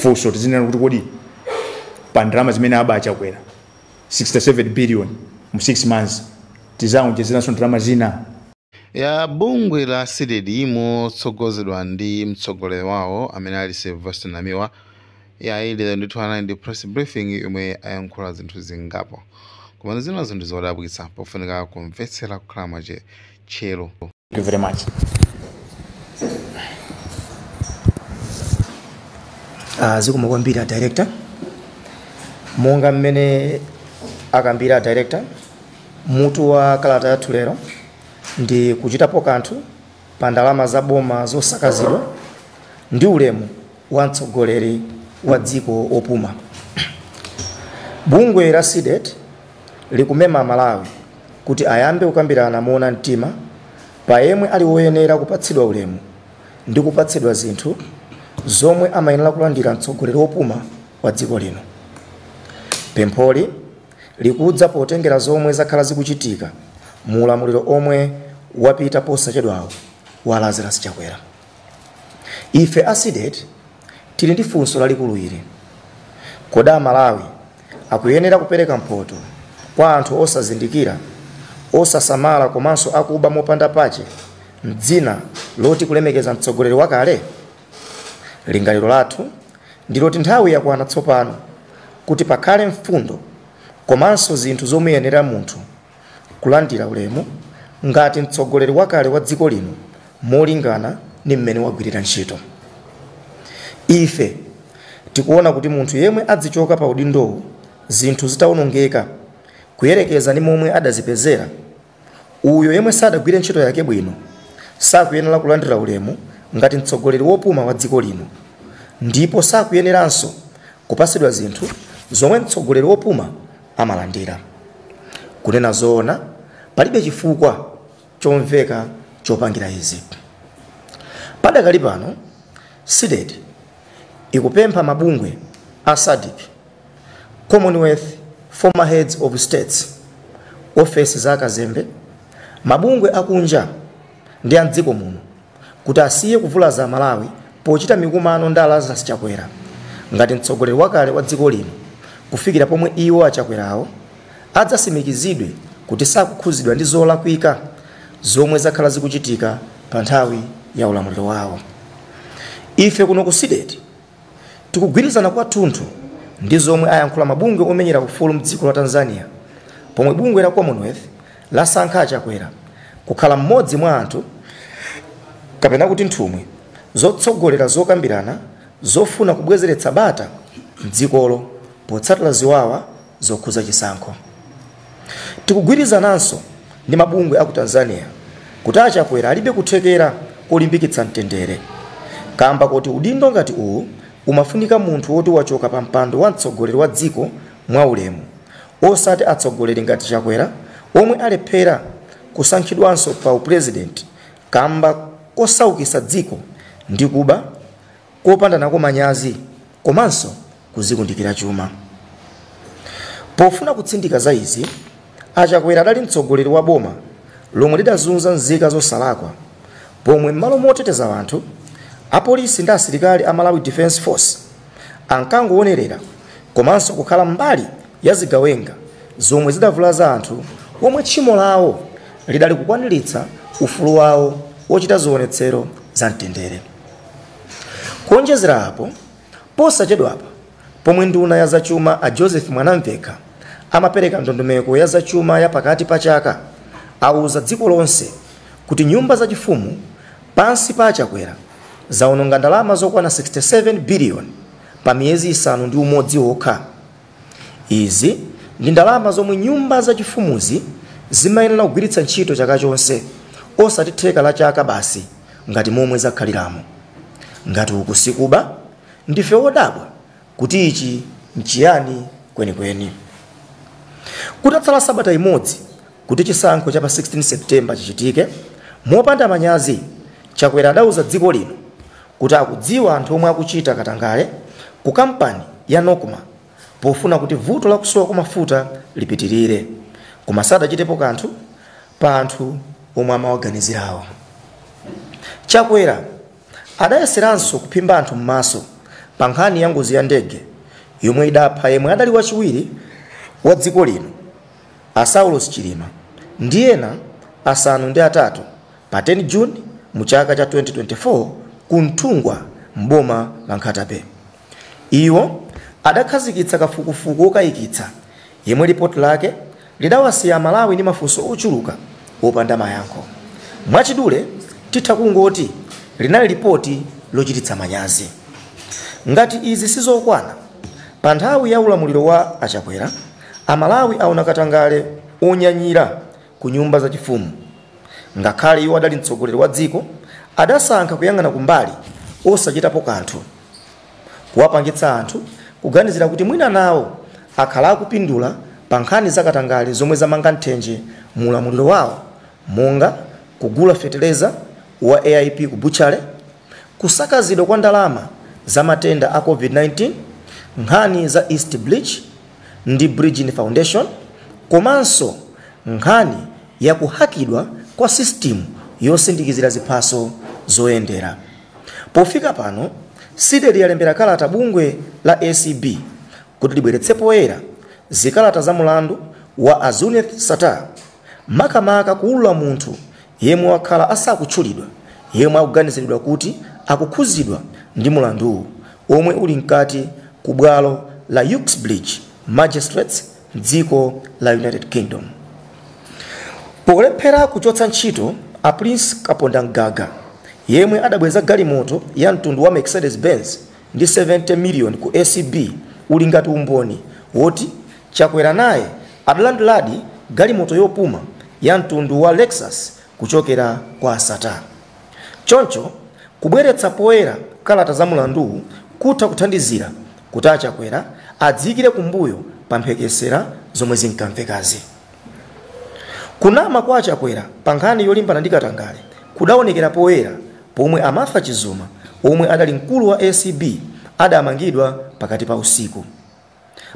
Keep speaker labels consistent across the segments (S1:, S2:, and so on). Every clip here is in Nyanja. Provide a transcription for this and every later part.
S1: Funso tizinena kuti kodi pa ndalama zimene aba Achakwera 67 billion mu 6 months, tizaonjezeranso ndalama zina?
S2: Ya, bungwe la CDEDI motsogozedwa ndi mtsogoleri wawo amene ali Sylvester Namiwa, ya, ili ndithu anali ndi press briefing yomwe ayankhula zinthu zingapo, koma zina zinthu zodabwitsa, pofunika kumvetsera, kukhala mwache tchero.
S1: Thank you very much.
S3: Zikomo kwambiri a director. Monga mmene akambira a director, mutu wa kalata yathu lero ndi kuchitapo kanthu pa ndalama za boma zosakazidwa ndi ulemu wa mtsogoleri wa dziko opuma. Bungwe la CDEDI likumema Malawi kuti ayambe kukambirana moona mtima pa yemwe ali woyenera kupatsidwa ulemu ndi kupatsidwa zinthu zomwe amayenera kulandira mtsogoleri wopuma wa dziko lino. Pempholi likudza potengera zomwe zakhala zikuchitika mu ulamuliro omwe wapita posachedwawo wa Lazarus Chakwera. Ife a CDEDI tili ndi funso lalikulu ili: kodi Amalawi akuyenera kupereka mphoto kwa anthu osazindikira, osasamala komanso akuba mopanda pache mdzina loti kulemekeza mtsogoleri wakale? Lingaliro lathu ndiloti nthawi yakwana tsopano kuti pakhale mfundo komanso zinthu zomuyenera munthu kulandira ulemu ngati mtsogoleri wakale wa dziko lino molingana ndi mmene wagwirira ntchito. Ife tikuona kuti munthu yemwe adzichoka pa udindowu zinthu zitawonongeka kuyerekeza ndi momwe adazipezera, uyo yemwe sadagwire ntchito yake bwino, sakuyenera kulandira ulemu ngati mtsogoleri wopuma wa dziko lino, ndipo sakuyeneranso kupatsidwa zinthu zomwe mtsogoleri wopuma amalandira. Kunena zoona, palibe chifukwa chomveka chopangira izi. Padakali pano, CDEDI ikupempha mabungwe a SADC, Commonwealth former heads of states, ofesi za akazembe, mabungwe akunja ndi a mdziko muno kuti asiye kuvulaza Malawi pochita mikumano ndi Lazarus Chakwera ngati mtsogoleri wakale wa dziko lino, kufikira pomwe iwo Achakwerawo adzasimikizidwe kuti sakukhuzidwa ndi zolakwika zomwe zakhala zikuchitika pa nthawi ya ulamuliro wawo. Ife kuno ku CDEDI tikugwirizana kwathunthu ndi zomwe ayankhula mabungwe omenyera ufulu mdziko la Tanzania, pomwe bungwe la Commonwealth lasankha Achakwera kukhala mmodzi mwa anthu kapena kuti nthumwi zotsogolera zokambirana zofuna kubwezeretsa bata mdzikolo potsatira ziwawa zokhuza chisankho. Tikugwirizananso ndi mabungwe aku Tanzania kuti Achakwera alibe kuthekera kolimbikitsa mtendere, kamba kuti udindo ngati uwu umafunika munthu woti wachoka pa mpando wa mtsogoleri wa dziko mwaulemu, osati atsogoleri ngati Chakwera omwe alephera kusankhidwanso pa upurezidenti kamba kosaukitsa dziko ndi kuba kopanda nako manyazi komanso kuzikundikira chuma. Pofuna kutsindika za izi, Achakwera adali mtsogoleri wa boma lomwe lidazunza nzika zosalakwa, pomwe m'malo moteteza anthu, apolisi ndi asilikali a Malawi Defence Force ankangoonerera komanso kukhala mbali ya zigawenga zomwe zidavulaza anthu omwe tchimo lawo lidali kukwaniritsa ufulu wawo wochita zionetsero za mtendere. Kuonjezera apo, posachedwapa pomwe nduna ya zachuma a Joseph Mwanamvekha amapereka ndondomeko ya zachuma ya pakati pa chaka, auza dziko lonse kuti nyumba zachifumu pansi pa Achakwera zaononga ndalama zokwana 67 billion pa miyezi 6 okha. Izi ndi ndalama zomwe nyumba zachifumuzi zimayenera kugwiritsa ntchito chaka chonse, osati theka la chaka basi ngati momwe zakhaliramo. Ngati uku sikuba, ndife odabwa kuti ichi nchiyani kwenikweni. Kutatsala sabata imodzi kuti chisankho cha pa 16 September chichitike, mopanda manyazi Chakwera adauza dziko lino kuti akudziwa anthu omwe akuchita katangale ku kampani ya NOCMA pofuna kuti vuto la kusowa kwa mafuta lipitirire, koma sadachitepo kanthu pa anthu omwe amawaganizirawo. Chakwera adayeseranso kuphimba anthu m'maso Pa nkhani ya ngozi ya ndege yomwe idapha yemwe adali wachiwiri wa dziko lino a Saulos Chilima ndi ena 8 pa 10 June mu chaka cha 2024 ku Nthungwa mboma la Nkhata Bay. Iwo adakhazikitsa kafukufuku wokayikitsa yemwe lipoti lake lidawasiya Malawi ndi mafunso ochuluka wopanda mayankho. Mwachidule titha kungoti linali lipoti lochititsa manyazi. Ngati izi sizokwana, pa nthawi ya ulamuliro wa Achakwera, Amalawi aona katangale onyanyira ku nyumba zachifumu. Ngakhale iwo adali mtsogoleri wa dziko, adasankha kuyang'ana kumbali osachitapo kanthu, kuwapangitsa anthu kuganizira kuti mwina nawo akhala akupindula pa nkhani zakatangale zomwe zamanga nthenje mu ulamuliro wawo, monga kugula feteleza wa AIP ku butchale, kusakazidwa kwa ndalama za matenda a COVID-19, nkhani za East Bridge ndi Bridgin Foundation, komanso nkhani ya kuhakidwa kwa system yosindikizira ziphaso zoyendera. Pofika pano, CDEDI yalembera kalata bungwe la ACB kuti libweretse poyera zikalata za mulandu wa Azuneth Sattar, makamaka kuulula munthu yemwe wakhala asakutchulidwa, yemwe akuganiziridwa kuti akukhuzidwa ndi mulanduwu omwe uli mkati ku bwalo la Uxbridge Magistrates mdziko la United Kingdom. Polephera kuchotsa ntchito a Prince Kaponda Mgaga yemwe adabweza galimoto ya mtundu wa Mercedes Benz ndi 70 million ku ACB uli ngati umboni woti Chakwera naye adalandiladi galimoto yopuma ya mtundu wa Lexus kuchokera kwa Sattar. Choncho kubweretsa poyera kalata za mulanduwu kutha kuthandizira kuti Achakwera adziyikire kumbuyo pa mphekesera zomwe zinkamvekazi. Kunama kwa Achakwera pa nkhani yolimbana ndi katangale kudaonekera poyera pomwe Amartha Chizuma omwe adali mkulu wa ACB adamangidwa pakati pa usiku.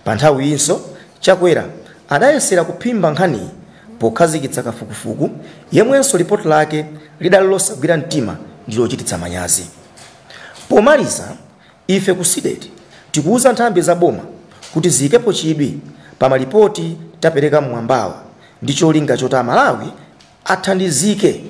S3: Pa nthawi inso Chakwera adayesera kuphimba nkhaniyi pokhazikitsa kafukufuku yemwenso lipoti lake lidali losagwira mtima ndi lochititsa manyazi. Pomaliza, ife ku CDEDI tikuwuza nthambi za boma kuti ziyikepo chidwi pa malipoti tapereka mmwambawa ndi cholinga choti Amalawi athandizike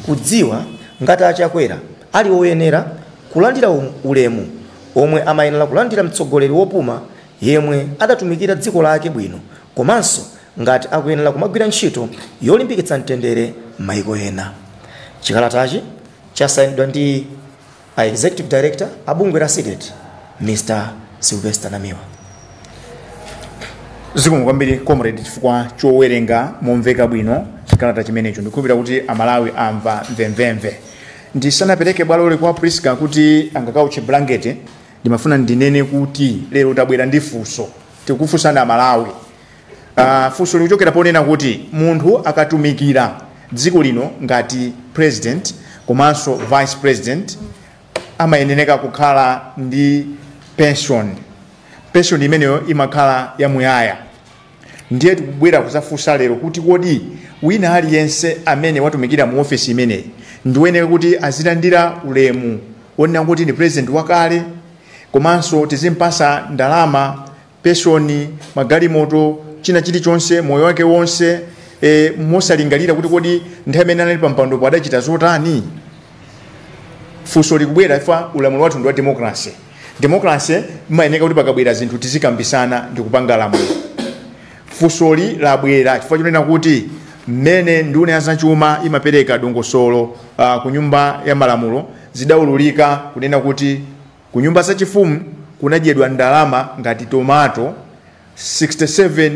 S3: kudziwa ngati Achakwera ali oyenera kulandira ulemu omwe amayenera kulandira mtsogoleri wopuma yemwe adatumikira dziko lake bwino, komanso ngati akuyenera kumagwira ntchito yolimbikitsa mtendere m'mayiko ena. Chikalatachi chasayinidwa ndi a Executive Director a bungwe la CDEDI, Mr. Sylvester Namiwa.
S1: Zikomo kwambiri, comrade, chifukwa chowerenga momveka bwino chikalata chimenecho. Ndikukhulupirira kuti Amalawi amva mvemvemve. Ndisanapereke bwaloli kwa Priska kuti angakauche blanket, ndimafuna ndinene kuti lero tabwera ndi funso, tikufunsana Amalawi. Funso likuchokera ponena kuti munthu akatumikira dziko lino ngati president komanso vice president amayenera kukhala ndi pension. Pension imeneyo imakhala yamuyaya. Ndiye tikubwera kuzafunsa lero kuti kodi wina aliyense amene watumikira mu ofesi imeneyi ndiwoyenera kuti azilandira ulemu wonena kuti ndi president wakale, komanso tizimpasa ndalama, pension, magalimoto, china chilichonse moyo wake wonse, mosalingalira kuti kodi nthawi imene anali pa mpando adachita zotani? Funso likubwera ifa ulamuliro wathu ndi wa democracy. Democracy imayeneka kuti pakabwera zinthu tizikambisana ndi kupanga lamulo. Funsoli labwera chifukwa chonena kuti mmene nduna ya zachuma imapereka dongosolo ku nyumba ya malamulo, zidaululika kunena kuti ku nyumba zachifumu kunadyedwa ndalama ngati tomato, 67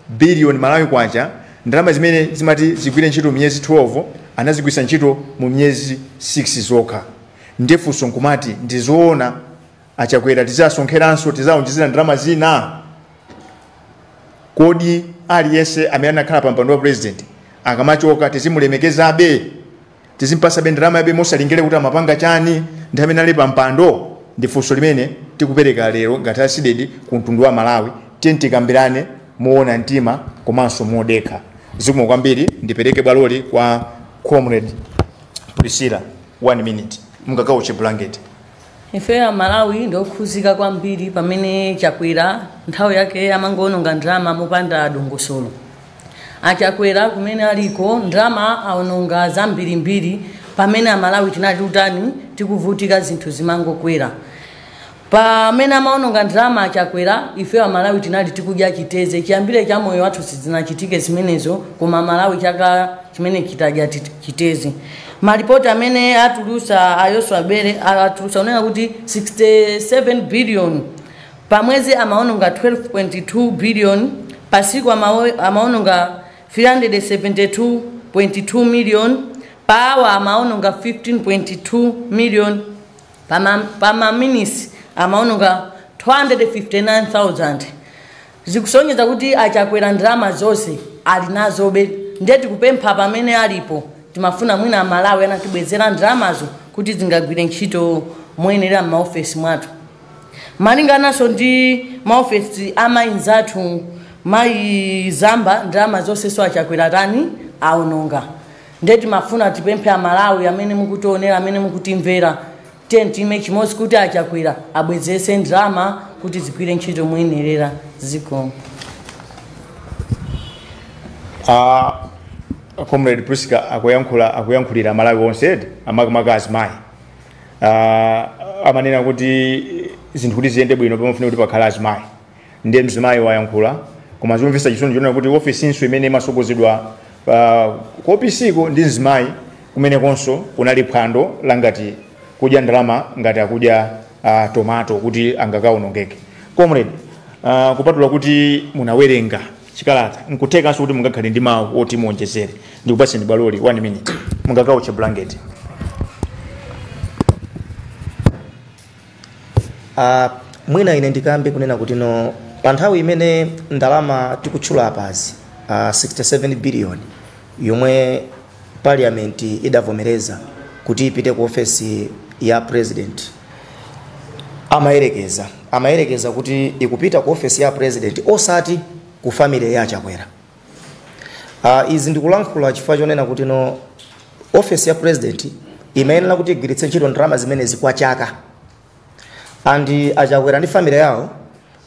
S1: billion Malawi kwacha. Ndalama zimene zimati zigwire ntchito miyezi 12 anazigwisa ntchito mu miyezi 6 zokha. Ndiye funso nkumati, ndizoona Achakwera tizasonkheranso, tizaonjezera ndalama zina? Kodi aliyense amene anakhala pa mpando wa president akamachoka tizimulemekezabe, tizimpasabe ndalama yabe mosalingire kuti amapanga chani ndi amene ali pa mpando? Ndi funso limene tikupereka lero ngati a CDEDI ku mtundu wa Malawi. Tiye tikambirane moona mtima komanso modekha. Zikomo kwambiri. Ndipereke bwaloli kwa Comrade Priscilla, 1 minute, mungakauche blanket.
S4: Ife Amalawi ndokhuzika kwambiri pamene Chakwera nthawi yake amangoononga ndalama mopanda dongosolo. Achakwera kumene aliko ndalama aononga zambirimbiri, pamene Amalawi tinali utani tikuvutika, zinthu zimangokwera. Pamene amaononga ndalama Achakwera, ife Amalawi tinali tikudya chiteze. Chiyambire cha moyo wathu sizinachitike zimenezo, koma Amalawi chaka chimene chitadya chiteze. Malipoti amene atulusa a Yoswa Bere atulusa unena kuti 67 billion pamwezi, amaononga 12.2 billion pasiku, amaononga 372.2 million pa hour, amaononga 15.2 million pama minutes, amaononga 259,000. Zikusonyeza kuti Achakwera ndalama zonse ali nazobe. Ndiye tikupempha pamene alipo, timafuna mwina Amalawi anatibwezera ndalamazo kuti zingagwire ntchito moyenera m'maofesi mwathu. Malingananso ndi maofesi amayi nzathu mayi Zamba, ndalama zonse Achakwera tani aononga. Ndiye timafuna tipemphe Amalawi amene mukutionera, amene mukutimvera, tiye time chimodzi kuti Achakwera abwezese ndalama kuti zigwire ntchito moyenerera. Zikomo.
S1: Comrade Priska akuyankhulira Malawi onse, amakamaka azimayi. Amanena kuti zinthu kuti ziyende bwino pamafuna kuti pakhale azimayi, ndiye mzimayi wayankhula. Koma zimvesa chisoni chonena kuti ofisinso imene imasogozedwa ku ofisiko ndi mzimayi, kumenekonso kunali phwando langati kudya ndalama ngati akudya tomato kuti angakaonongeke. Comrade, kupatula kuti munawerenga chikalata, nkuthekanso kuti mungakhale ndi mawu oti muonjezere. Ndikupatseni bwaloli, 1 minute, mungakauche blanket.
S3: Mwina ine ndikambe kunena kuti no, pa nthawi imene ndalama tikutchula apazi, 67 billion yomwe parliament idavomereza kuti ipite ku ofesi ya president, amayerekeza kuti ikupita ku ofesi ya president, osati ku family ya Chakwera. Izi ndikulankhula chifukwa chonena kuti no, ofesi ya president imayenera kuti igwiritse ntchito ndalama zimenezi kwa chaka, and Achakwera ndi family yawo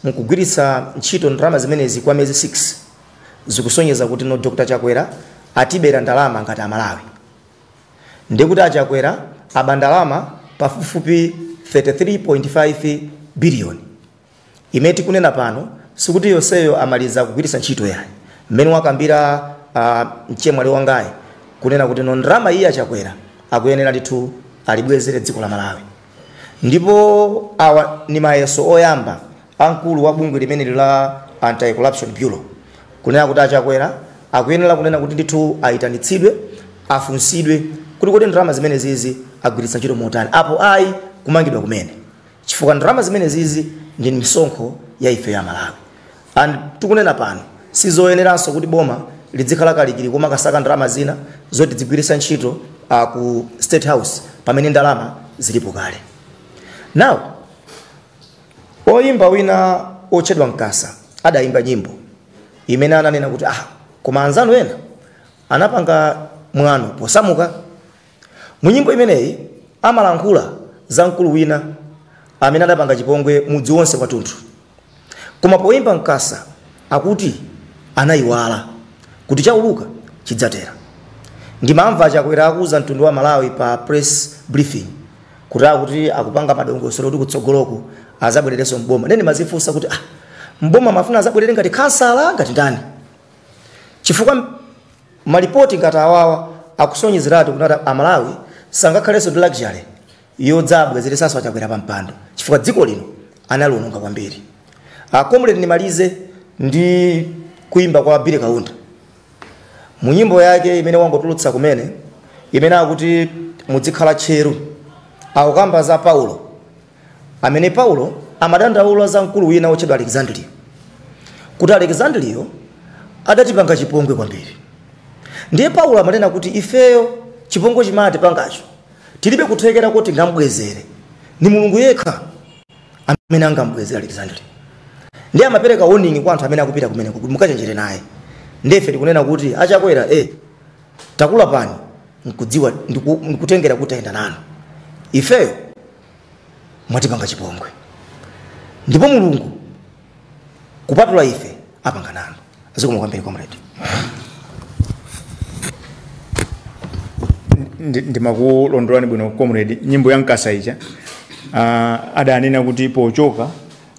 S3: mukugwiritsa ntchito ndalama zimenezi kwa miyezi 6. Zikusonyeza kuti no, Dr Chakwera atibera ndalama ngati Amalawi. Ndikuti Achakwera aba ndalama pafupifupi 33.5 billion imene tikunena pano. Sikuti yonseyo amaliza kugwiritsa ntchito yayi. Mmene wakambira mchemwali wangayi kunena kuti no, ndalama iyi Achakwera akuyenera ndithu alibwezere dziko la Malawi. Ndipo awa ni mayeso oyamba amkulu wa bungwe limene la Anti-Corruption Bureau kunena kuti Achakwera akuyenera kunena kuti ndithu ayitanitsidwe, afunsidwe kuti kodi ndalama zimene zizi agwiritsa ntchito motani, apo ayi kumangidwa kumene, chifukwa ndalama zimene zizi ndi misonkho ya ife ya Malawi. And tikunena pano sizoyeneranso kuti boma lidzikhala kalikili koma kasaka ndalama zina zoti zigwiritsa ntchito ku State House pamene ndalama zilipo kale. Now, oyimba wina otchedwa Mkasa adayimba nyimbo imene ananena kuti koma anzanu ena anapanga mwano posamuka. Mu nyimbo imeneyi amalankhula za mkulu wina amene adapanga chipongwe mudzi wonse kwathunthu. Koma poyimba Mkasa akuti anayiwala kuti chauluka chidzatera. Ndimamva Achakwera akuuza mtundu wa Malawi pa press briefing kuti akuti akupanga madongosolo kuti kutsogoloko azabwererenso mboma. Nene mazifunsa kuti mboma mafuna azabwerere ngati kansala, ngati ndani? Chifukwa malipoti ngati awawa akusonyezeratu kuti Amalawi sangakhalenso ndi luxury yodzabwezeresanso Achakwera pa mpando, chifukwa dziko lino analiononga kwambiri. Comrade, nimalize ndi kuimba kwa Billy Kaunda mu nyimbo yake imene wangotulutsa kumene, imene akuti "Muzikhala tcheru". Akukamba za Paulo, amene Paulo amadandaula za mkulu wina wotchedwa Alexandria, kuti Alexandriyo adatipanga chipongwe kwambiri. Ndiye Paulo amanena kuti ifeyo chipongwe chimati pangacho tilibe kuthekera kuti ngambwezere, ni Mulungu yekha amene angambwezere Alexandria. Ndiye amapereka warning kwa anthu amene akupita kumeneko kuti mukachenjere naye. Ndife tikunena kuti Achakwera, takula pani nkudziwa, ndikutengera kuti ayenda nanu. Ifeyo Mwatipanga chipongwe, ndipo Mulungu kupatula ife apanga nanu. Zikomo kwambiri, comrade.
S1: Ndimakulondolani bwino, comrade. Nyimbo ya Mkasa ija, adanena kuti pochoka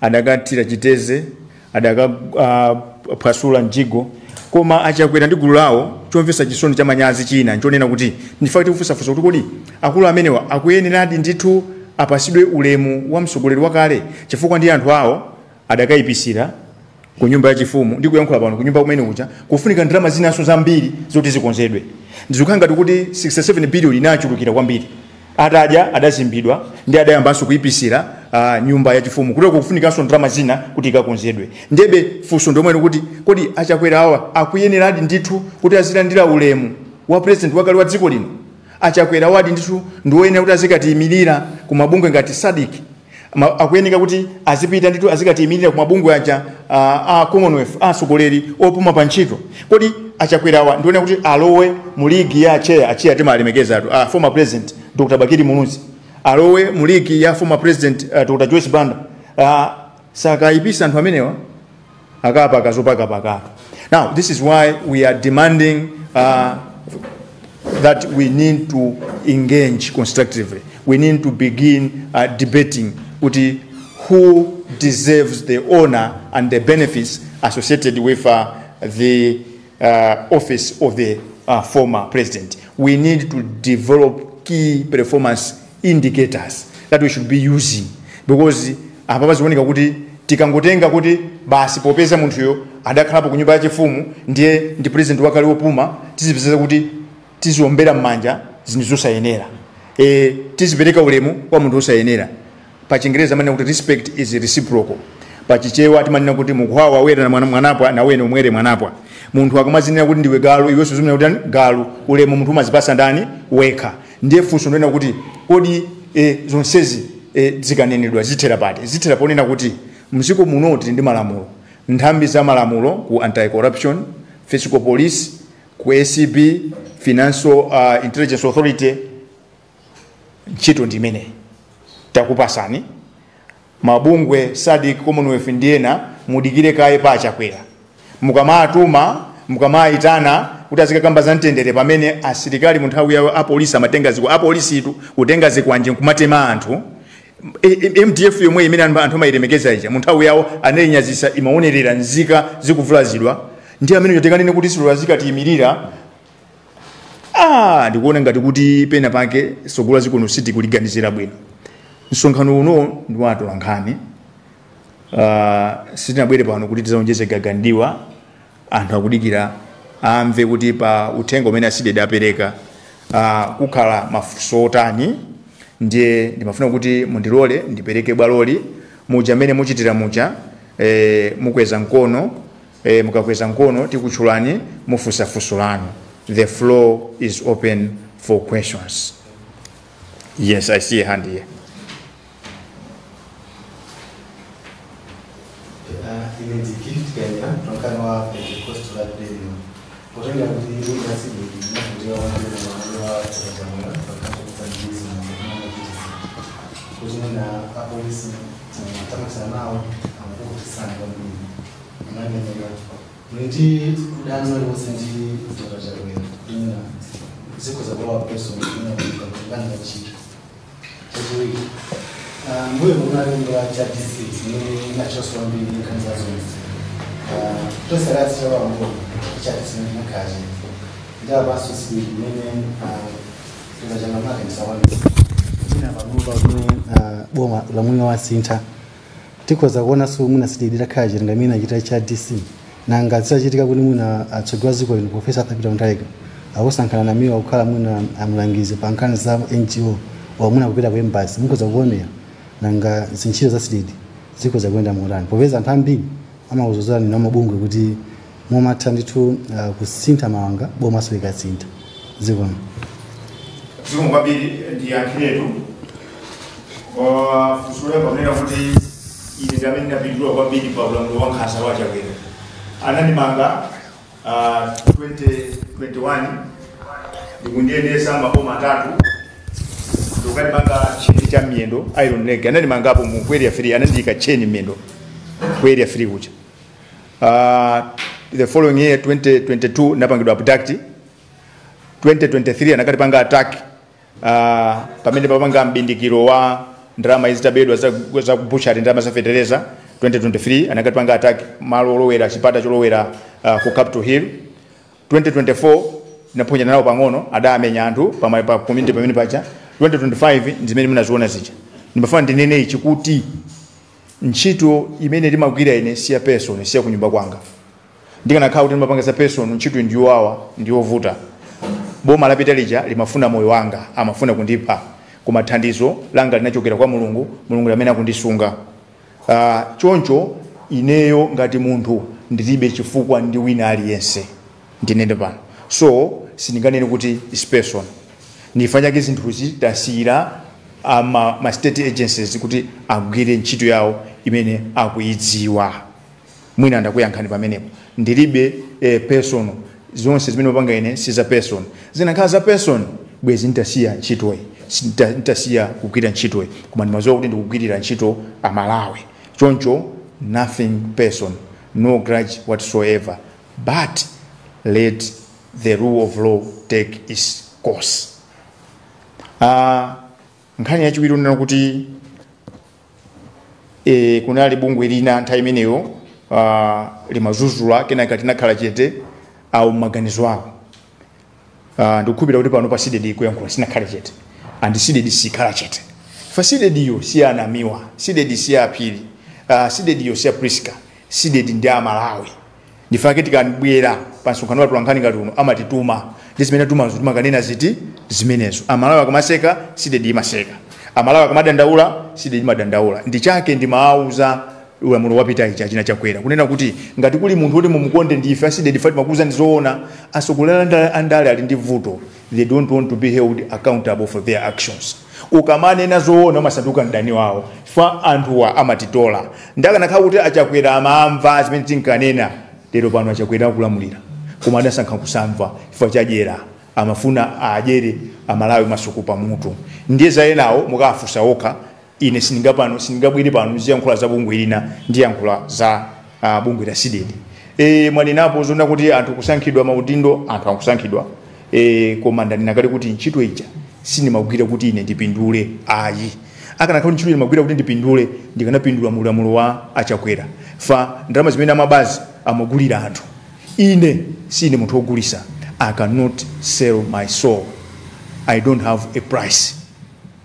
S1: adakathira chiteze, adakaphwasula mjigo, koma aChakwera ndi gulu lawo, chomvetsa chisoni cha manyazi china nchonena kuti ndifakiti kufunsafunsa kuti kodi akulu amenewa akuyeneradi ndithu apasidwe ulemu wa mtsogoleri wakale? Chifukwa ndi anthu awo adakayipisira ku nyumba yachifumu. Ndi kuyankhula pano, ku nyumba kumene kuja kufunika ndalama zinanso zambiri zoti zikonzedwe. Ndizikukhala ngati kuti 67 billion inachulukira kwambiri. Atadya adazimbidwa ndi adayambanso kuyipisira nyumba yachifumu, kuti kufunikanso ndalama zina kuti ikakonzedwe. Ndebe funso ndomwene kuti kodi aChakwera awa akuyeneradi ndithu kuti azilandira ulemu wa president wakale wa dziko lino? AChakwera wadi ndithu ndiwoyenera kuti azikatiyimirira ku mabungwe ngati SADC? Akuyeneka kuti azipita ndithu azikatiyimirira ku mabungwe aja a Commonwealth, atsogoleri opuma pa ntchito? Kodi aChakwerawa ndionera kuti alowe mu ligi ya acheya? Acheya timalemekezatu, former President Dr Bakili Muluzi, alowe mu ligi ya former President Dr Joyce Banda? Sakayipisa anthu amenewa akapa akazopakapakatu. Now this is why we are demanding that we need to engage constructively. We need to begin debating kuti who deserves the honor and the benefits associated with the office of the former president. We need to develop key performance indicators that we should be using, because apa pazioneka kuti tikangotenga kuti basi popeza munthuyo adakhalapo ku nyumba yachifumu ndiye ndi president wakale wopuma, tizipezeza kuti tiziombera m'manja zinthu zosayenera, tizipereka ulemu kwa munthu wosayenera. Pa Chingereza amanena kuti respect is reciprocal. Pa Chichewa timanena kuti mukuhawa wera na mwana mwanapwa na wene umwere mwanapwa. Munthu akamazinena kuti ndiwe galu, iwenso zimanena kuti ndani? Galu. Ulemu munthu umazipasa ndani? Wekha. Ndiye funso ndinena kuti kodi zonsezi zikanenedwa zithera pati? Zithera ponena kuti mdziko muno tili ndi malamulo, nthambi za malamulo ku Anti-Corruption, Fiscal Police, ku ACB, Financial Intelligence Authority. Ntchito ndi imeneyi takupasani. Mabungwe SADC, Commonwealth ndi ena, mudikire kaye pa aChakwera. Mukamatuma, mukamayitana kuti azikakamba za mtendere pamene asilikali mu nthawi yawo apolisi amatenga ziko apolisitu kutenga zikwanje nkumatema anthu. MDF yomwe imene anthu amayilemekeza ija, mu nthawi yawo anayinyazisa, imaonerera nzika zikuvulazidwa. Ndi amene tikanene kuti silola zikatiyimirira. Ndikuona ngati kuti pena pake sogolo zikuno sitikuliganizira bwino. Msonkhano uno ndi wa atolankhani. Sitinabwere pano kuti tizaonjeze gagandiwa. Anthu akudikira amve kuti pa uthenga umene a CDEDI apereka kukhala mafunso otani. Ndiye ndimafuna kuti mundilole ndipereke bwaloli muja mmene muchitira muja. Mukweza mkono, mukakweza mkono tikutchulani, mufunsa funso lanu. The floor is open for questions. Yes, I see a hand here.
S5: Ine ndi Gift Kenya, mtolankhani wa Pentecostal Radio. Kutengera kuti bungwe la CDEDI linavutika kwambiri mlandu wa Chakwera pakati kutsandizo machitisa kuti mwina apolisi tamakisana nawo amakukutisana kwambiri anameneka muli ndi udani uliwonse ndi Dr Chakwera kuti mwina zikhoza kulowa person mwina kulikani kachita? Chachiwiri, mbuyo munalembera cha DC zimene inachonso kwambiri nkhani za zonse tosakati chawambo chati simakhache ndi apanso CDEDI imene tuzachanga kwambiri ina panopa kumene boma lamwina wasintha, tikhoza kuonanso mwina CDEDI itakhala chete ngamene achita cha DC. Nanga zisachitika kuti mwina atsogoleri a dziko lino, Professor Arthur Peter Mutharika, akusankhana Namiwa kukhala mwina amulangizi pa nkhani za NGO wa mwina kupita ku embassy, mukhoza kuonera? Nanga zintchito za CDEDI zikhoza kuyenda motani popeza anthu ambiri amakuzuzani na mabungwe kuti mumatha ndithu kusintha mawanga bomaso likasintha dziko?
S1: Zikomo kwambiri. Ndiyankhiretu funso loyamba kunena kuti ine ndi amene ndapindula kwambiri pa ulamuliro wa nkhanza wa Chakwera. Anandimanga 2021 ndikundiyendesa maboma atatu. Ndikandimanga cheni cha miyendo, iron leg anandimangapo mu area 3, anandiyika cheni miyendo ku area 3 kucha. The following year 2022 napangidwa abduct. 2023 anakatipanga attack pamene papanga mbindikiro wa ndalama izitabedwa za kubuchari, ndalama za fetereza. 2023 anakatipanga attack malo olowera chipata cholowera ku Capitol Hill. 2024 naponya nawo pang'ono, adamenya anthu pa community pamene pacha. 2025 ndimene munaziona zija. Ndimafuna ndinene ichi kuti ntchito imene ndimagwira ine siya person, siya kunyumba kwanga. Ndikanakhala kuti ndimapanga za person, ntchito ndiyowawa, ndiyovuta. Boma lapita lija limafuna moyo wanga, amafuna kundipha, koma thandizo langa linachokera kwa Mulungu. Mulungu amene akundisunga. Choncho ineyo ngati munthu ndilibe chifukwa ndi wina aliyense, ndinene pano. So sindinganene kuti is person. Ndifanyake zinthuzi tasiyira ama ma state agencies kuti agwire ntchito yawo imene akuidziwa. Mwina ndakuyankhani pamenepo. Ndilibe person. Zonse zimene mapanga ine si za person. Zinakhala za person bwezi ntasiya ntchitoyi, ntasiya kugwira ntchitoyi, koma ndimadziwa kuti ndikugwirira ntchito Amalawi. Choncho nothing person, no grudge whatsoever, but let the rule of law take its course. Nkhani yachiwiri unena kuti kunali bungwe lina nthawi imeneyo limazuzula, kenaka tinakhala chete au maganizo awo. Ndikukhulupirira kuti pano pa CDEDI kuyankhula sinakhale chete, and CDEDI sikhala chete. Fa CDEDI yo si anamiwa, CDEDI si aphiri, CDEDI yo si apriska, CDEDI ndi Amalawi. Ndifake tikabwera pa msonkhano wa atolankhani ngati uno amatituma, ndi zimene atumazo timakanena ziti zimenezo. Amalawi akamaseka, CDEDI imaseka. Amalawi akamadandaula, CDEDI imadandaula. Ndi chake ndimawauza ulamuliro wapita ichi achina Chakwera kunena kuti ngati kuli munthu kuti mumukonde ndife CDEDI, fati makuza ndizoona. Atsogoleri andale ali ndi vuto, they don't want to be held accountable for their actions. Ukamanena zoona umasanduka mdani wawo. Fa anthuwa amatitola. Ndakanakhala kuti aChakwera amamva zimene tinkanena, lero pano aChakwera akulamulira, koma adasankha kusamva chifukwa chadyera. Amafuna adyere Amalawi masuku pamutu. Ndiye za enawo mukafunsa okha. Ine sindingapano, sindingabwere pano ndiziyankhula za bungwe lina, ndiyankhula za bungwe la CDEDI. Mwanenapo zoona kuti anthu kusankhidwa maudindo, anthu akusankhidwa. Koma ndanena kale kuti ntchito ija sindimagwira kuti ine ndipindule ayi. Akanakhala kuti ntchito ndimagwira kuti ndipindule, ndikanapindula mulamulo wa aChakwera. Fa ndalama zimene amabazi amagulira anthu, ine sine munthu wogulisa. I cannot sell my soul, I don't have a price.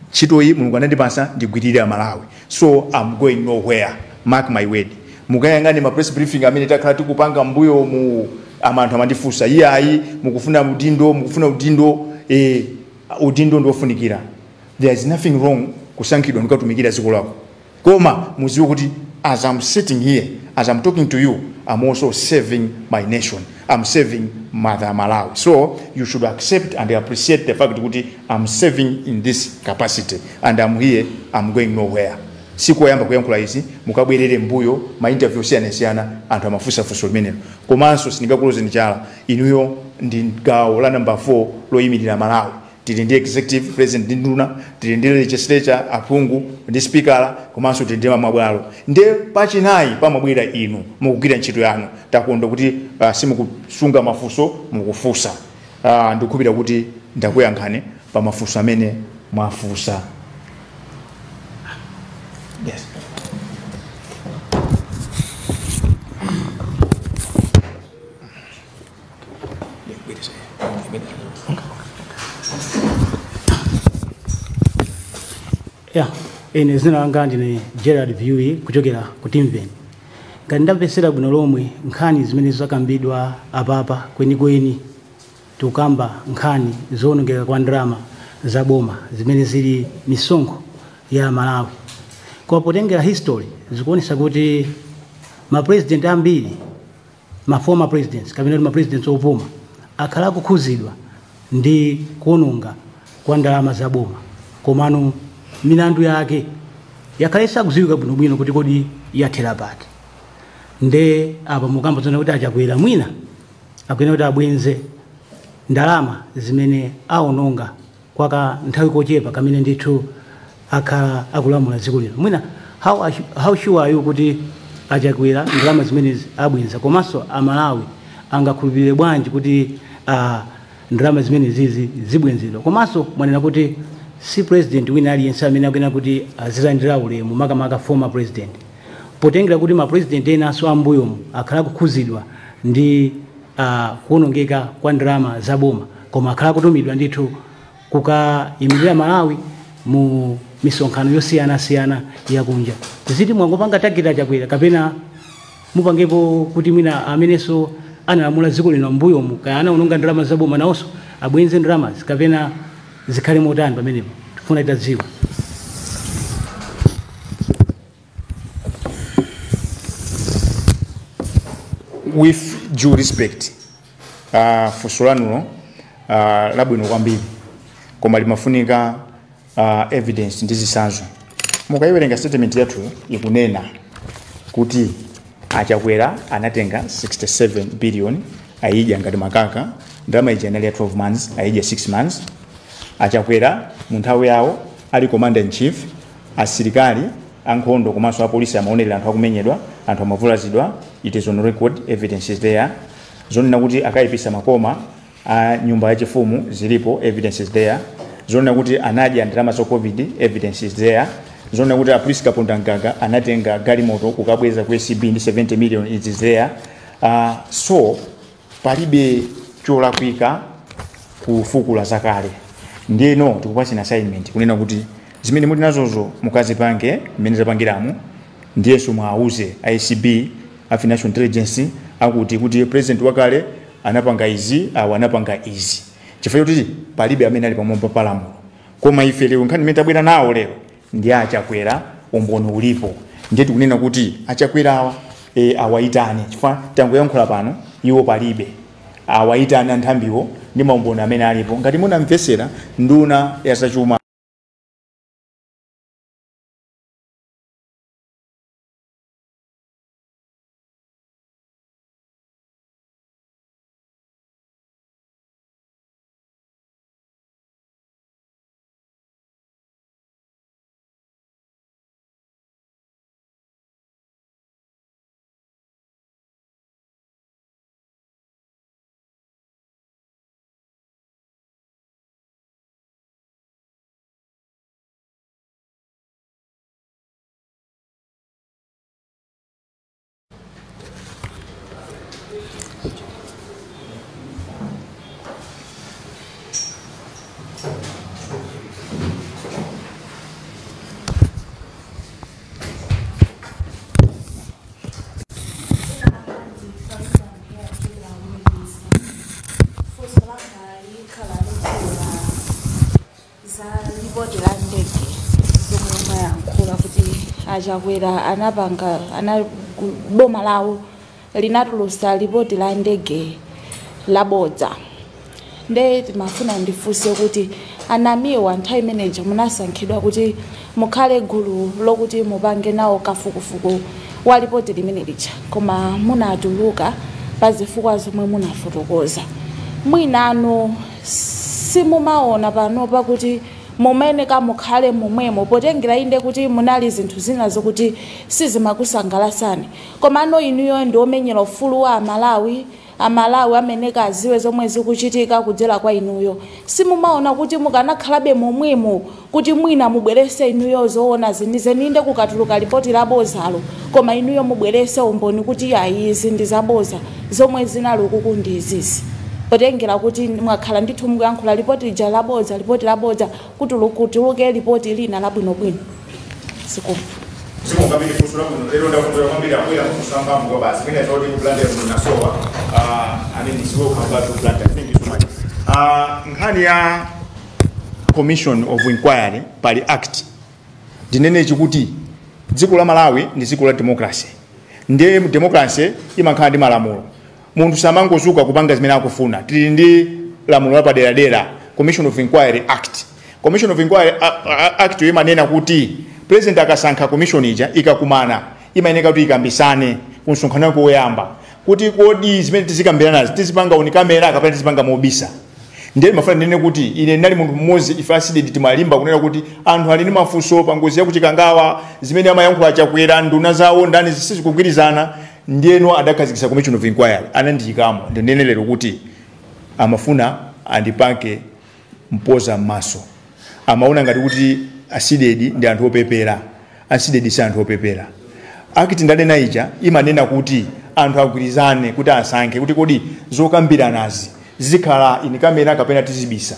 S1: Ntchito iyi Mulungu anandipasa ndigwirire Amalawi, so I'm going nowhere, mark my word. Mukayang'ane ma press briefing amene takhala tikupanga mbuyo mu, anthu amandifunsa, iye ayi mukufuna udindo, mukufuna udindo. Udindo ndiofunikira. There is nothing wrong kusankhidwa ndikatumikira dziko lako, koma muziwe kuti as I'm sitting here, as I'm talking to you, I'm also serving my nation, I'm serving Mother Malawi. So you should accept and appreciate the fact kuti I'm serving in this capacity and I'm here, I'm going nowhere. Sikoyamba kuyankhula izi, mukabwerere mbuyo ma interview osiyanasiyana anthu amafunsa funso limenelo. Komanso sindingakulozeni chala, inuyo ndi gawo la number 4 loyimirira Malawi. Tili ndi executive president ndi nduna, tili ndi legislature aphungu ndi speaker, komanso tili ndi mabwalo. Nde pachinayi pamabwera inu mukugwira ntchito yanu. Takondwa kuti simukusunga mafunso, mukufunsa. Ndikukhulupirira kuti ndakuyankhani pa mafunso amene mwafunsa. Yes.
S6: Yeah, ine zina langa ndine Gerard Viwi kuchokera ku Timveni. Ngati ndamvetsera bwino lomwe nkhani zimene zakambidwa apapa, kwenikweni tikukamba nkhani zowonongeka kwa ndalama za boma zimene zili misonkho ya Malawi. Koma potengera history zikuonesa kuti ma president ambiri, ma former presidents kapena kuti ma presidents opuma, akhala akukhuzidwa ndi kuwononga kwa ndalama za boma, komano milandu yake yakhala isakudziwika bwinobwino kuti kodi yathera pati. Nde apa mukamba zona kuti aChakwera mwina akuyenera kuti abwenze ndalama zimene awononga Kwa kanthawi kochepa kamene ndithu akhala akulamula dziko lino, mwina how sure are you kuti Achakwera ndalama zimenezi abwenza? Komanso Amalawi angakhulupirire bwanji kuti ndalama zimenezizi zibwenzedwa? Komanso mwanena kuti si president wina aliyense amene akuyenera kuti azilandira ulemu, makamaka former president, potengera kuti ma president enanso ambuyomu akhala kukhuzidwa ndi kuwonongeka kwa ndalama zaboma, koma akhala kutumidwa ndithu kukayimirira Malawi mu misonkhano yosiyanasiyana yakunja. Ziti mwangopanga target Achakwera, kapena mupangepo kuti mwina amenenso analamula dziko lino mbuyomu, kaya anaononga ndalama zaboma, nawonso abwenze ndalamazi, kapena zikhale motani pamenepo? Tifuna titadziwa.
S1: With due respect, funso lanulo labwino kwambiri, koma limafunika evidence ndi zitsanzo. Mukayiwerenga statement yathu, ikunena kuti Achakwera anatenga 67 billion, ayidya ngati makaka. Ndalama ija inali ya 12 months, ayidya 6 months. Achakwera mu nthawi yawo ali commander in chief, asilikali ankhondo komanso apolisi amaonerera anthu akumenyedwa, anthu amavulazidwa. It is on record, evidence is there. Zonena kuti akayipisa makoma a nyumba yachifumu zilipo, evidence is there. Zonena kuti anadya ndalama za COVID, evidence is there. Zonena kuti a Priska Pondamgaga anatenga galimoto kukabweza ku ACB ndi 70 million, it is there. So palibe cholakwika kufukula zakale. Ndiyeno tikupasina assignment kunena kuti zimene muli nazozo mukazipange mmene zapangiramo, ndiyenso mwauze ACB, a Financial Intelligence, akuti president wakale anapanga izi, awo anapanga izi, chifukwa choti palibe amene ali pamwamba pa lamulo. Koma ife lero nkhani imene tabwera nawo lero ndi Achakwera, umboni ulipo. Ndiye tikunena kuti Achakwerawa awayitane, chifukwa tangoyankhula pano iwo palibe. Awayitane anthambiwo ndi maumboni amene alipo. Ngati munamvesera nduna ya zachuma
S7: Funso langa likhala lokhula za lipoti la ndege zomwe mayankhula kuti Achakwera anapanga ana boma lawo linatulusa lipoti la ndege labodza. Nde timafuna ndifunse kuti Anamiwa, nthawi imeneja munasankhidwa kuti mukhale gulu lokuti mupange nawo kafukufuku wa lipoti limene lija, koma munatuluka pa zifukwa zomwe munafotokoza. Mwinanu simumaona panopa kuti mumene kamukhale momwemo, potengera inde kuti munali zinthu zina zokuti sizimakusangalasani, komano inuyo ndi omenyera ufulu wa Amalawi, Amalawi amene kaziwe zomwe zikuchitika kudzera kwa inuyo, simumaona kuti mukanakhalabe momwemo kuti mwina mubwerese inuyo zoona zenizeni? Inde kukatuluka lipoti labozalo, koma inuyo mubwerese umboni kuti ayi, izi ndi zaboza, zomwe zinali ukuku ndi izizi, potengera kuti mwakhala ndithu mukuyankhula lipoti lija labodza, lipoti labodza, kuti kutuluke lipoti lina labwinobwino? Zikomo.
S1: Zikomo kwambiri, funso labwino. Lero ndakondwera kwambiri, akwera mafunso amphamvu kwa basi. Mwina zoti ku Blantyre munasowa. I mean, it's welcome back to Blantyre. Thank you so much. Nkhani ya commission of inquiry, pali act. Ndinenechi kuti dziko la Malawi ndi dziko la democracy, ndiye democracy imakhala ndi malamulo. Munthu samangozuka kupanga zimene akufuna. Tili ndi lamulo lapaderadera, Commission of Inquiry Act. Commission of Inquiry Act imanena kuti president akasankha commission ija, ikakumana imayeneka kuti ikambisane ku msonkhano wake woyamba kuti kodi zimene tizikambiranazi tizipanga on camera kapena tizipanga mobisa. Ndiye mafuna ndinene kuti ine ndinali munthu mmodzi, ife a CDEDI timalimba kunena kuti anthu ali ndi mafunso pa ngozi yakuchikangawa, zimene amayankhula Chakwera, nduna zawo ndani, sizikugwirizana. Ndiyeno adakhazikitsa commission of inquiry, anandiyikamo. Ndinene lero kuti amafuna andipake mpoza m'maso, amaona ngati kuti a CDEDI ndi anthu opepera. A CDEDI si anthu opepera. Act ndanena ija imanena kuti anthu agwirizane kuti asankhe kuti kodi zokambiranazi zikhala in camera kapena tizibisa.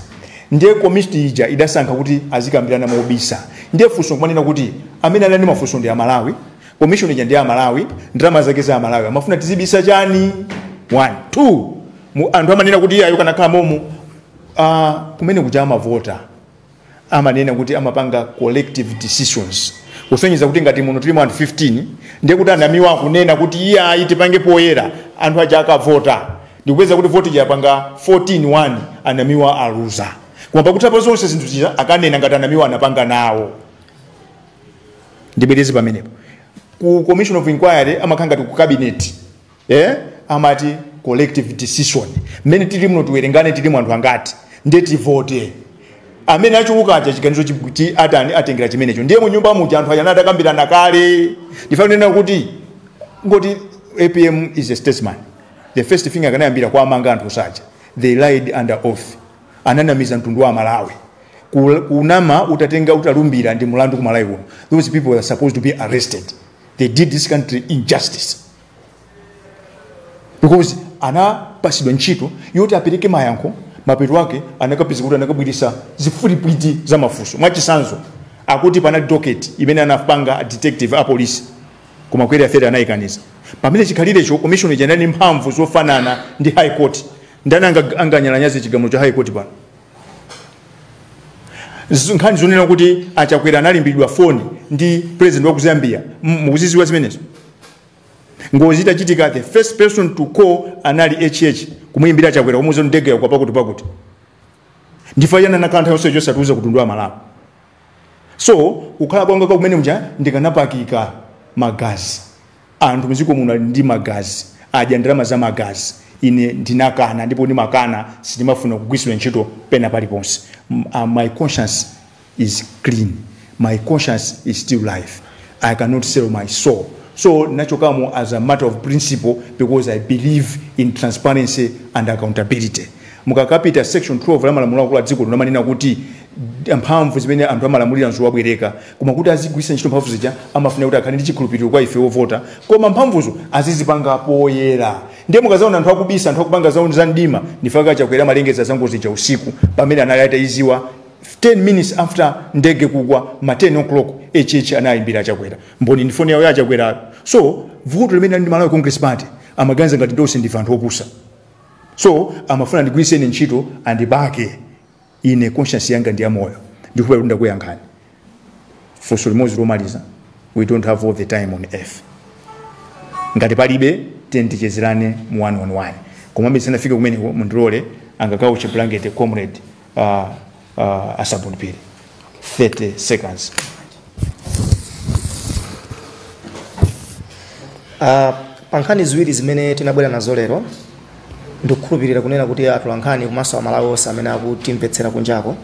S1: Ndiye komiti ija idasankha kuti azikambirana mobisa. Ndiye funso kumanena kuti amene anali mafunso ndi Amalawi, commission ija ndi Amalawi, ndalama zake za Amalawi, amafuna tizibisa chani? 1 2 anthu amanena kuti iye ayo kanakhala momo, kumene kuja amavota, amanena kuti amapanga collective decisions, kusonyeza kuti ngati muno tilimo anthu 15, ndiye kuti anamiwa akunena kuti iye ayi tipange poyera, anthu aja akavota ndikupeza kuti voti yapanga 14-1, anamiwa aluza. Koma pakuthapo zonse zinthu zija akanena ngati anamiwa anapanga nawo. Ndibwereze pamenepo, ku commission of inquiry amakhala ngati ku cabinet, amati collective decision. Mmene tili muno tiwerengane tili anthu angati, ndiye tivote, amene achuluka aja chiganizo atani atengera chimenecho. Ndiye mu nyumba muja anthu aja anadakambirana kale. Ndifuna kunena kuti ngoti APM is a statesman, the first thing akanayambira kwa amanga anthu saja, they lied under oath, ananamiza mtundu wa Malawi. Kunama utatenga utalumbira ndi mulandu ku Malawi kuno. Those people are supposed to be arrested. They did this country injustice because anapasidwa ntchito yoti apereke mayankho, mapeto ake anakapeza kuti anakabwirisa zifulipwiti za mafunso. Mwachisanzo, akuti panali docket imene anapanga detective a police koma kweri afere anayikaniza, pamene chikhalirecho commission ija inali mphamvu zofanana ndi high court. Ndani anganyalanyaze chigamulo cha high court pano? Nkhani zonena kuti Achakwera analimbiridwa foni ndi president wa ku Zambia, mukuziziwa zimenezo? Ngozi itachitika, the first person to call anali HH, kumuyimbira Achakwera kumuuza ndege yakwa pakuti pakuti. Ndifa yana nakantha yonse yosatuza kutundua Malawi. So kukhala kwanga kumene muja ndikanapakika magazi anthu muziko muno ali ndi magazi, adya ndalama za magazi. Ine ndinakana ndipo ndimakana, sindimafuna kugwiritsidwa ntchito pena paliponse. My conscience is clean, my conscience is still life, I cannot sell my soul. So nachokamo as a matter of principle because I believe in transparency and accountability. Mukakapita section 12 la malamulo akulu a dziko lino amanena kuti mphamvu zimene anthu amalamulira nzowabwereka, koma kuti azigwiritsa ntchito mphamvu zija amafuna kuti akhale ndi chikhulupiriro kwa ife ovota, koma mphamvuzo azizipanga poyera. Ndiye mukazaona anthu akubisa, anthu akupanga zawo za mdima, ndifaka Chakwera malengeza za ngozi ija usiku pamene anali atayiziwa 10 minutes after ndege kugwa, ma 10 o'clock HH anayimbira Chakwera, mboni ndi foni yawo ya Chakwera. So vuto limene ndi Malawi Congress Party amaganiza ngati ndonse ndife anthu opusa, so amafuna ndigwiritse ine ntchito andibake. Ine conscience yanga ndi yamoyo. Ndikupera kuti ndakuyankhani funso limodzi lomaliza. We don't have all the time on earth. Ngati palibe, tichezerane mu 1 on 1. Koma ndisanafike kumeneko, mundilole angakauche blanket comrade Asabuni Piri 30 seconds.
S3: Pa nkhani ziwiri zimene tinabwera nazo lero, ndikukhulupirira kunena kuti atolankhani komanso Amalawi onse amene akutimvetsera kunjako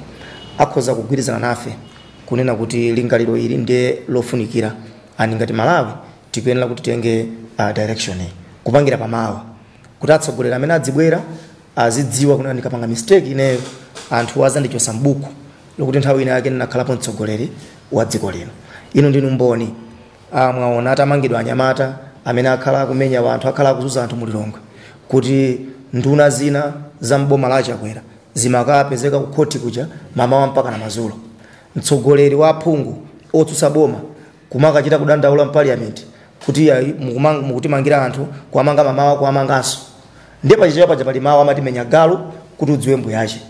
S3: akhoza kugwirizana nafe kunena kuti lingaliro ili ndiye lofunikira, ani ngati Malawi tikuyenera kuti titenge direction iyi kupangira pamawa, kuti atsogoleri amene adzibwera azidziwa kunena ndikapanga mistake ineyo anthu azandichosa mbuku lokuti nthawi ina yake ndinakhalapo mtsogoleri wa dziko lino. Inu ndinu mboni. Mwaona atamangidwa anyamata amene akhala akumenya anthu, akhala akuzunza anthu mulilongwe, kuti nduna zina za mboma la Chakwera zimakapezeka ku khoti kuja mamawa mpaka na madzulo. Mtsogoleri wa aphungu otsutsa boma kumakachita kudandaula m'parliament kuti ayi, mukutimangira anthu, kuwamanga mamawa, kuwamanganso. Ndiye pachichewa paja pali mawu amati menya galu kuti udziwe mbuyache.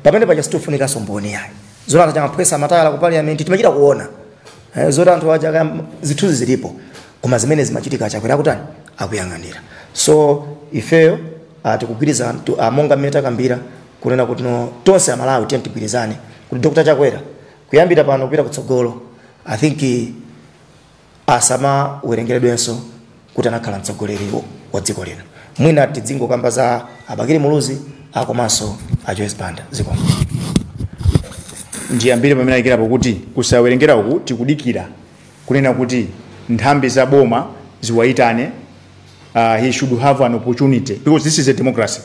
S3: Pamene paja sitifunikanso mboni yayi. Zoti anthu amaphwesa matayala ku parliament timachita kuona. Zoti anthu aja zithunzi zilipo, koma zimene zimachitika Chakwera kutani akuyang'anira. So ifeyo tikugwirizana monga mmene takambira kunena kuti no, tonse Amalawi tiye tigwirizane kuti Dr. Chakwera kuyambira pano kupita kutsogolo, I think asamawerengeredwenso kuti anakhala mtsogoleri wa dziko lino. Mwina tidzingokamba za Abakili Muluzi, Akomanso a Joyce Banda. Zikomo.
S1: Ndiyambire pamene ayikirapo kuti kusawerengera uku tikudikira kunena kuti nthambi za boma ziwayitane. He should have an opportunity because this is a democracy,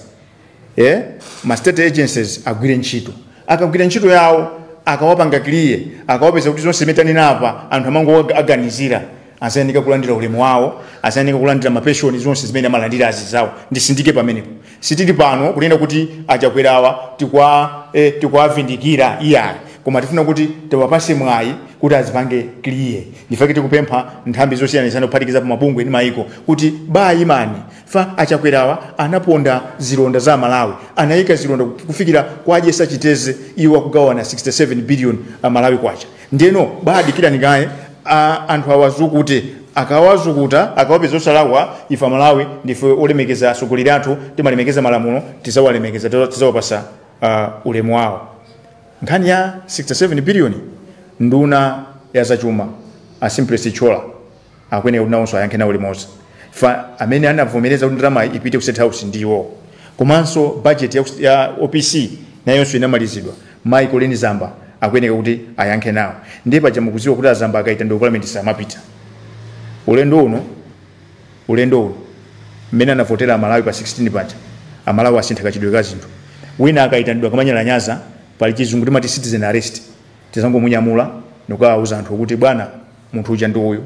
S1: eh? Ma state agencies agwire ntchito. Akagwira ntchito yawo, akawapanga clear, akawapeza kuti zonse zimene tanenapa anthu amango aganizira, asayeneka kulandira ulemu wawo, asayeneka kulandira mapenshoni, zonse zimene amalandira azizawo. Ndisindike pamenepo, sitili pano kunena kuti Achakwerawa tikuwavindikira, iyayi, koma tifuna kuti tiwapase mwayi kuti azipange clear. Ndifake tikupempha nthambi zosiyanasiyana, kuphatikizapo mabungwe ndi maiko, kuti bayimani fa Achakwerawa anaponda zilonda za Malawi, anayika zilonda kufikira kwadyesa chiteze iwo akugawana 67 billion Malawi kwacha. Ndeno badikirani kaye anthu awazukute. Akawazukuta, akawapeza osalakwa, ife Amalawi ndife olemekeza atsogoleri athu, timalemekeza malamulo, tizawalemekeza, tizawapasa ulemu wawo. Nkhani ya 67 billion, nduna ya zachuma a Simplex Chithyola akuyeneka kuti nawonso ayankhe nawo limodzi, fa amene anavomereza kuti ndalama ipite ku State House ndiwo. Komanso budget ya OPC nayonso inamalizidwa. Michael Leni Zamba akuyeneka kuti ayankhe nawo. Ndiye paja mukudziwa kuti Azamba akaita ndi parliament samapita. Ulendo uno mmene anavotera Amalawi pa 16 paja, Amalawi asintha kachidwe ka zinthu. Wina akaitanidwa kamanyalanyaza, pali Chizungu timati citizen arrest, tizangomunyamula nikawauza anthu kuti bwana, munthu uja ndi uyu.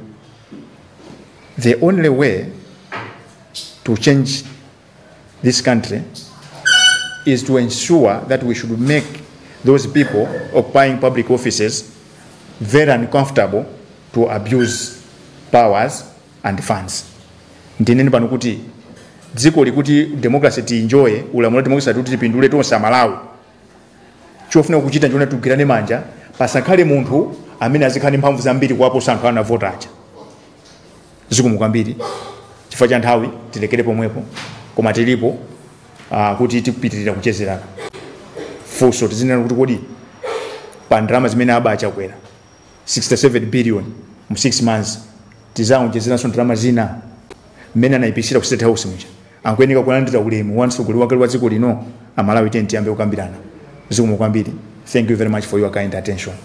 S1: The only way to change this country is to ensure that we should make those people occupying public offices very uncomfortable to abuse powers and funds. Ndinene pano kuti dziko likuti democracy tienjoye, ulamuliro wa democracy kuti tipindule tonse Amalawi, chofuna kuchita ndiona tigwirane manja, pasakhale munthu amene azikhala ndi mphamvu zambiri kuwaposa anthu anavota aja. Zikomo kwambiri. Chifukwa cha nthawi tilekere pomwepo, koma tilipo kuti tikupitirira kuchezerana. Funso tizinena kuti kodi pa ndalama zimene aba Achakwera 67 billion mu 6 months, tizaonjezeranso ndalama zina? Mmene anayipisira ku State House muja, akuyeneka kulandira ulemu wa mtsogoleri wakale wa dziko lino? Amalawi, tiyeni tiyambe kukambirana. Zikomo kwambiri. Thank you very much for your kind attention.